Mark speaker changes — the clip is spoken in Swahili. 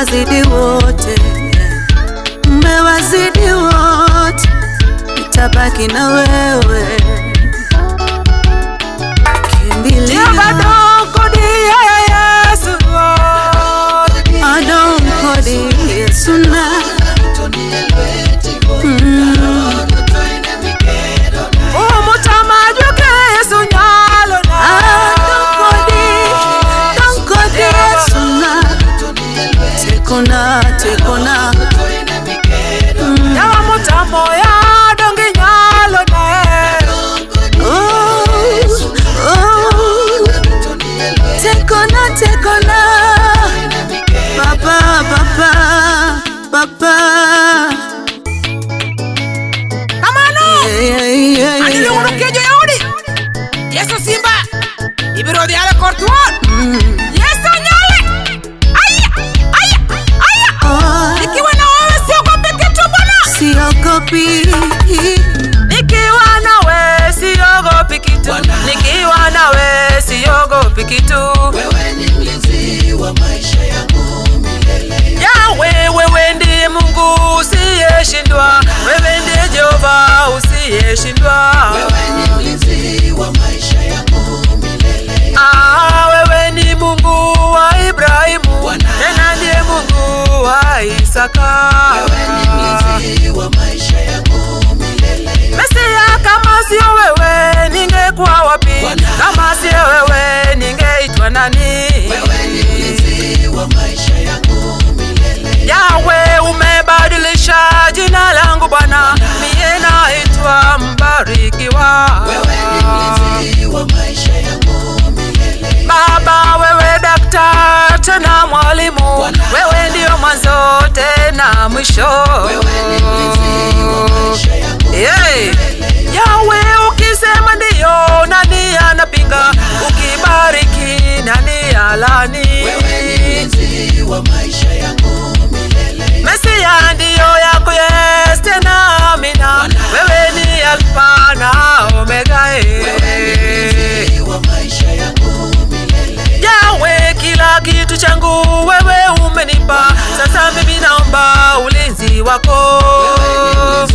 Speaker 1: Umewazidi wote, umewazidi wote, nitabaki na wewe. Kimbilio, adong kodi Yesu na Adong kodi Yesu na tekona tekona. Oh, oh, tekona tekona. Papa papa papa. Yeah, yeah, yeah, yeah.
Speaker 2: Yesu Simba ibiro dhi ale kor thuon. Yesu nyale. Aya, aya, aya.
Speaker 1: Oh,
Speaker 2: Nikiwa na wewe siogopi kitu Bwana.
Speaker 1: siogopi.
Speaker 2: Nikiwa nawe siogopi kitu. Nikiwa nawe siogopi kitu.
Speaker 3: Wewe ni mlinzi wa maisha yangu milele.
Speaker 2: Yawe, wewe ndiye Mungu usiyeshindwa. Wewe ndiye Jehova usiyeshindwa.
Speaker 3: Wewe ni mlinzi wa maisha yangu milele.
Speaker 2: Ah, wewe ni Mungu wa Ibrahimu, tena ndiye Mungu wa Isaka.
Speaker 3: Wewe ni mlinzi wa maisha yangu milele.
Speaker 2: Mesia, kama sio wewe ningekuwa wapi? Kama sio wewe ningeitwa nani?
Speaker 3: Wewe ni mlinzi wa maisha yangu milele.
Speaker 2: Yawe, umebadilisha jina langu Bwana, mie naitwa mbarikiwa.
Speaker 3: Wewe ni mlinzi wa maisha yangu milele.
Speaker 2: Baba, wewe daktari tena mwalimu, wewe ndio mwanzo tena mwisho.
Speaker 3: Wewe ni mlinzi wa maisha yangu
Speaker 2: Yeah. Yawe, ukisema ndiyo, nani anapinga? Ukibariki, nani alani?
Speaker 3: Wewe ni mlinzi wa maisha yangu milele.
Speaker 2: Mesia ndiyo yako, yes tena amina. Wewe ni Alfa na Omega.
Speaker 3: Wewe ni mlinzi wa maisha yangu milele.
Speaker 2: Yawe, kila kitu changu wewe umenipa. Sasa mimi naomba ulinzi wako.
Speaker 3: Wewe ni mlinzi